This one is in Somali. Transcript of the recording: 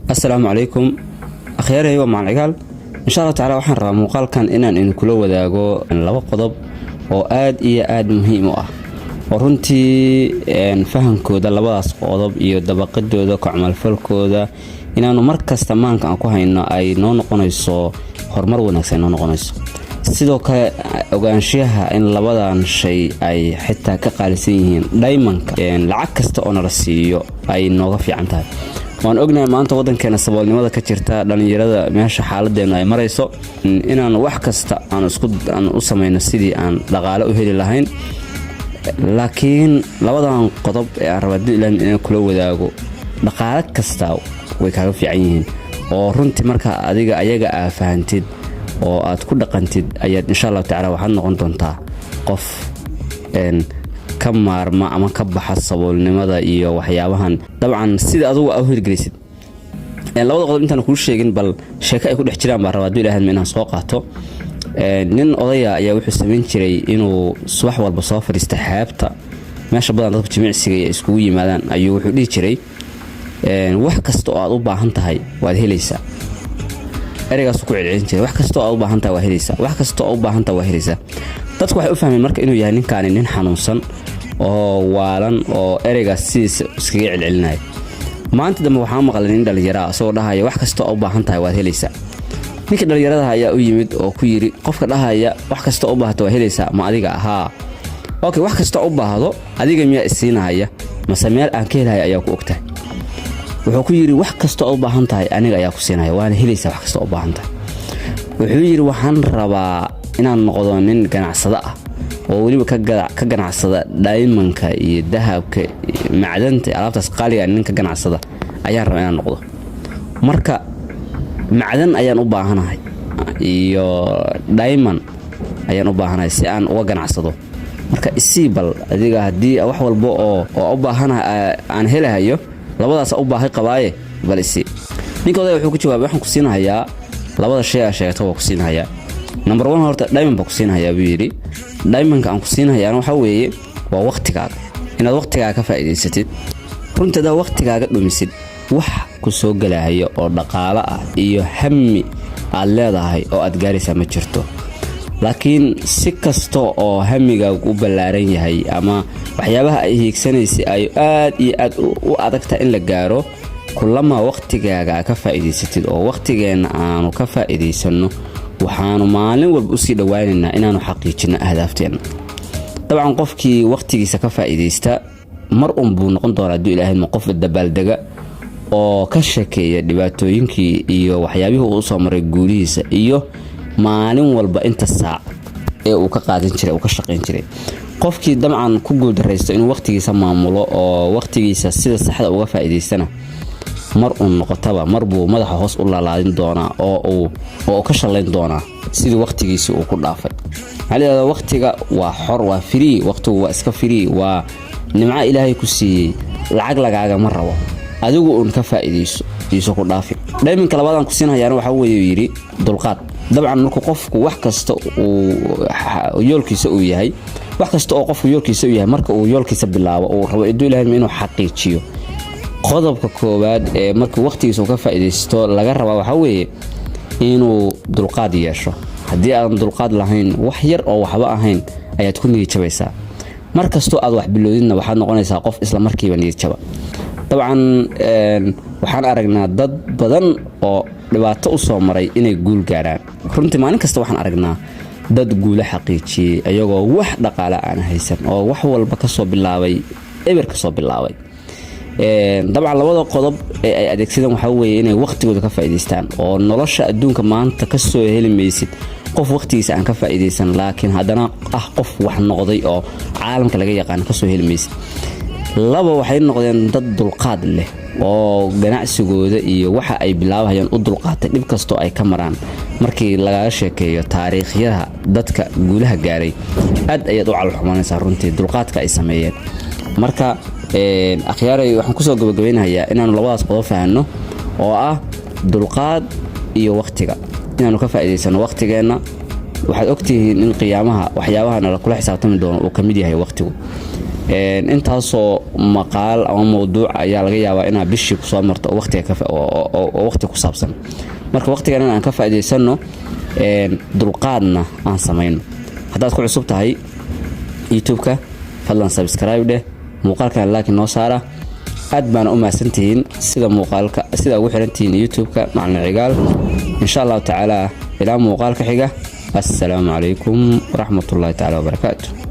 Assalaamu calaykum, akhyaarey, waa Macalin Cigaal. Insha Allah tacala waxaan rabaa muuqaalkan inaan idinkula wadaago laba qodob oo aad iyo aad muhiim u ah, oo runtii fahankooda, labadaas qodob, iyo dabaqadooda, ku camalfalkooda inaanu mar kasta maanka aan ku hayno ay noo noqonayso horumar wanaagsan noo noqonayso. Sidoo kale, ogaanshaha in labadan shay ay xitaa ka qaalisan yihiin diamondka, lacag kasta oo nala siiyo ay nooga fiican tahay. Waan ognahay maanta waddankeena saboolnimada ka jirta, dhallinyarada meesha xaaladeenu ay marayso, inaan wax kasta aan u samayno sidii aan dhaqaale u heli lahayn. Laakiin labadan qodob ee aan raba inaan kula wadaago, dhaqaale kasta way kaaga fiican yihiin, oo runtii marka adiga ayaga aa fahantid oo aad ku dhaqantid ayaad, insha Allahu tacala, waxaad noqon doontaa qof ka maarma ama ka baxa saboolnimada iyo waxyaabahan. Dabcan, sida adugu aa u hirgelisid labada qodob intaan kuu sheegin, bal sheeko ay ku dhex jiraan baa rabaa hadduu Ilaahadma inaan soo qaato. Nin odaya ayaa wuxuu samayn jiray inuu subax walba soo fadhiista xeebta, meesha badan dadku jimicsiga ay iskugu yimaadaan. Ayuu wuxuu dhihi jiray, "Wax kasta oo aad u baahan tahay waad helaysaa." Ereygaasuu ku celcelin jiray: "Wax kasta oo aad u baahan tahay waa helaysaa, wax kasta oo u baahan tahay waa helaysaa." Dadku waxay u fahmeen marka inuu yahay ninkaani nin xanuunsan oo waalan oo ereygaas sidiisa iskaga celcelinaya. Maanta dambe waxaa maqlay nin dhallinyaraa isagoo dhahaya, "Wax kasta oo u baahan tahay waad helaysaa." Ninkii dhallinyaradaha ayaa u yimid oo ku yidhi, "Qofka dhahaya 'wax kasta u baahata waa helaysaa' ma adiga ahaa? Okay, wax kasta u baahdo adiga miyaa isiinahaya, mase meel aan ka helaya ayaa ku ogtahay?" Wuxuu ku yidhi, "Wax kasta u baahan tahay aniga ayaa ku siinaya, waana helaysaa wax kasta u baahan tahay." Wuxuu yidhi, "Waxaan rabaa inaan noqdo nin ganacsado ah oo weliba ka ganacsada diamondka iyo dahabka, macdanta, alaabtaas qaaliga. Nin ka ganacsada ayaan rabaa inaan noqdo. Marka macdan ayaan u baahanahay iyo diamond ayaan u baahanahay si aan uga ganacsado. Marka isii bal adiga, haddii wax walba oo u baahanahay aan helahayo, labadaas u baahi qabaaye, bal isii." Ninka odaya wuxuu ku jawaabay, "Waxaan ku siinahayaa labada shay aa sheegta, waa ku siinahayaa. Number one, horta diamond baa ku siinahayaa," buu yidhi. "Diamondka aan ku siinahayaana waxaa weeye waa waqtigaaga, inaad waqtigaaga ka faa'iidaysatid. Runtii hadaa waqtigaaga dhumisid, wax ku soo gelahayo oo dhaqaalo ah iyo hami aad leedahay oo aad gaaraysaa ma jirto. Laakiin si kasta oo hamigaagu u ballaaran yahay ama waxyaabaha ay hiigsanaysay ay aad iyo aad u adagtahay in la gaaro, kulama waqtigaaga ka faa'iidaysatid oo waqtigeenna aanu ka faa'iidaysanno, waxaanu maalin walba usii dhowaanaynaa inaanu xaqiijinno ahdaafteen." Dabcan, qofkii waqtigiisa ka faa'iidaysta mar un buu noqon doonaa, hadduu Ilaahay, qof dabaaldega oo ka sheekeeya dhibaatooyinkii iyo waxyaabihii uu usoo maray guulihiisa iyo maalin walba inta saac ee uu ka qaadan jiray, uu ka shaqayn jiray. Qofkii dabcan ku guuldaraysto inuu waqtigiisa maamulo oo waqtigiisa sida saxda uga faa'iidaystana, mar uun noqotaba mar buu madaxa hoos u laalaadin doonaa oo ka shallayn doonaa sidii waqtigiisii uu ku dhaafay. Maxaa la yidhahdaa? Waqtiga waa xor, waa free. Waqtigu waa iska free, waa nimco Ilaahay ku siiyey. Lacag lagaagama rabo, adigu uun ka faa'iidayso iiso ku dhaafi. Diamondka labaadaan ku siinhayaana waxaa weeye, yidhi, dulqaad. Dabcan, markuu qofku wax kasta uu yoolkiisa uu yahay, wax kasta oo qofku yoolkiisa uu yahay, marka uu yoolkiisa bilaabo, uu rabo iduu Ilahay inuu xaqiijiyo, qodobka koowaad ee markuu waqtigiisa uu ka faa'iidaysto laga rabaa waxaa weeye inuu dulqaad yeesho. Haddii aadan dulqaad lahayn, wax yar oo waxba ahayn ayaad ku niyad jabaysaa. Mar kastoo aad wax bilowdidna, waxaad noqonaysaa qof isla markiiba niyad jaba. Dabcan, waxaan aragnaa dad badan oo dhibaato u soo maray inay guul gaaraan. Runtii, maalin kasta waxaan aragnaa dad guulo xaqiijiyey iyagoo wax dhaqaale aan haysan oo wax walba kasoo bilaabay, eber kasoo bilaabay. Dabcan, labada qodob ee ay adeegsadeen waxaa weeye inay waqtigooda ka faa'iidaystaan, oo nolosha adduunka maanta kasoo heli maysid qof waqtigiisa aan ka faa'iidaysan laakiin haddana ah qof wax noqday oo caalamka laga yaqaano, kasoo heli maysid. Laba, waxay noqdeen dad dulqaad leh oo ganacsigooda iyo waxa ay bilaabahayaan u dulqaatay dhib kastoo ay ka maraan. Markii lagaga sheekeeyo taariikhyada dadka guulaha gaaray, aad ayaad u calolxumanaysaa runtii dulqaadka ay sameeyeen. Marka, akhyaaray, waxaan kusoo gabagabaynayaa inaanu labadaas qodob fahanno, oo ah dulqaad iyo waqtiga, inaanu ka faa'iidaysano waqtigeenna. Waxaad ogtihiin in qiyaamaha waxyaabaha nala kula xisaabtami doono uu ka mid yahay waqtigu. Intaasoo maqaal ama mawduuc ayaa laga yaabaa inaa bishii kusoo marto oo waqtiga oo waqti ku saabsan. Marka waqtigan in aan ka faa'iidaysanno, dulqaadna aan samayno. Haddaad ku cusub tahay YouTube-ka, fadlan subscribe dheh, muuqaalkan like noo saara. Aad baana u mahadsantihiin sida muuqaalka sida ugu xirantihiin YouTube-ka Macalin Cigaal. Insha Allahu tacaala, ilaa muuqaalka xiga, assalaamu calaykum waraxmatullahi tacaala wabarakaatu.